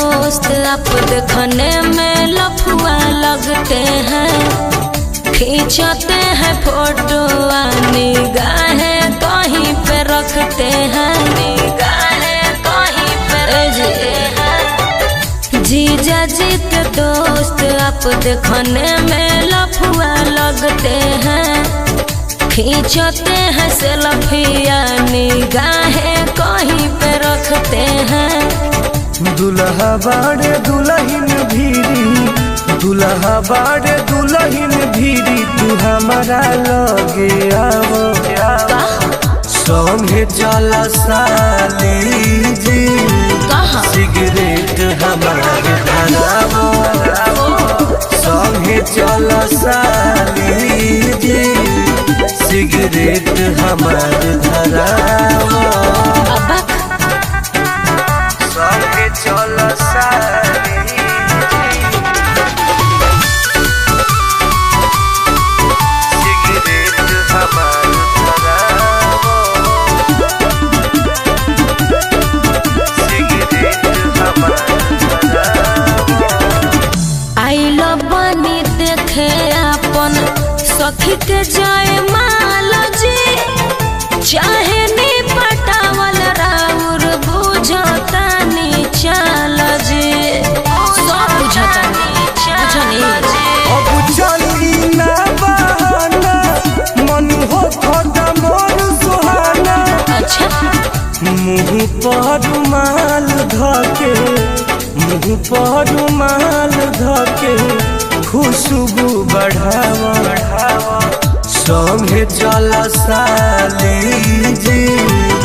दोस्त आप देखने में लफुआ लगते हैं, खींचते हैं फोटो निगाहें कहीं पे रखते हैं, निगाहें कहीं पे रखते हैं। जीजा जी के दोस्त आप देखने में लफुआ लगते हैं, खींचते हैं सेल्फिया निगाहें कहीं पे रखते हैं। दुल्हा बाड़े दुल्हन भीरी, दुल्हा बाड़े दुल्हन भीरी, तू हमारा लगे आवो। संगे चल साली जी, कहाँ? सिगरेट हमारे धरावो। संगे चल साली जी, सिगरेट हमारे धरावो। अबक। संगे चल साली जी, सिगरेट हमार धरावो। सिगरेट हमार धरावो। आइलो बनी देखे अपन सखी के जय माल जी, चाहे नी पटावल राउर बुझतानी चाल जी, सब बुझतानी बुझनी। अब चली ना बहाना, मन हो खोदा मोर सुहाना। अच्छा। मुँह पर रुमाल धके, मुँह पर रुमाल धके, खुशबू बढ़ावा। संगे चल साली जी,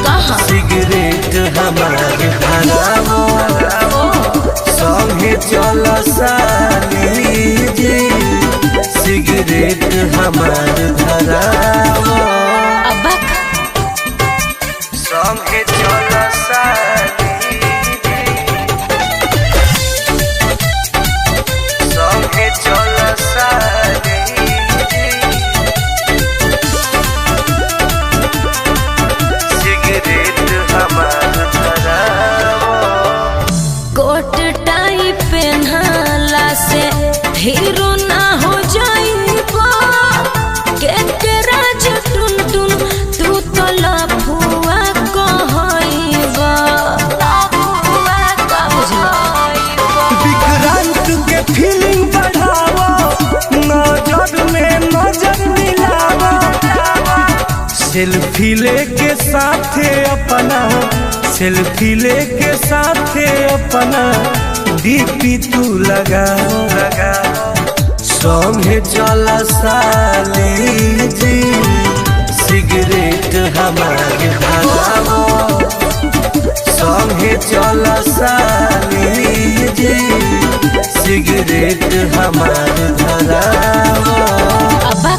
कहाँ? सिगरेट हमारे धरावो। संगे चल साली जी, सिगरेट हमारे धरावो। अबक। संगे चल साली जी, संगे चल साली जी, सिगरेट हमार धरावो। कोट टाई पहनला से हीरो ना हो जाइबा, केकरा जे टुन टुन तू तो लफुआ कहइबा, लफुआ कहइबा। विक्रांत के फीलिंग बढ़ावा, नजर में नजर मिलावा। सेल्फी लेके साथे अपना, सेल्फी लेके साथे अपना, डीपी तू लगाओ। संगे चल साली जी, सिगरेट हमारे धरावो। संगे चल साली जी, सिगरेट हमार धरावो। अबक।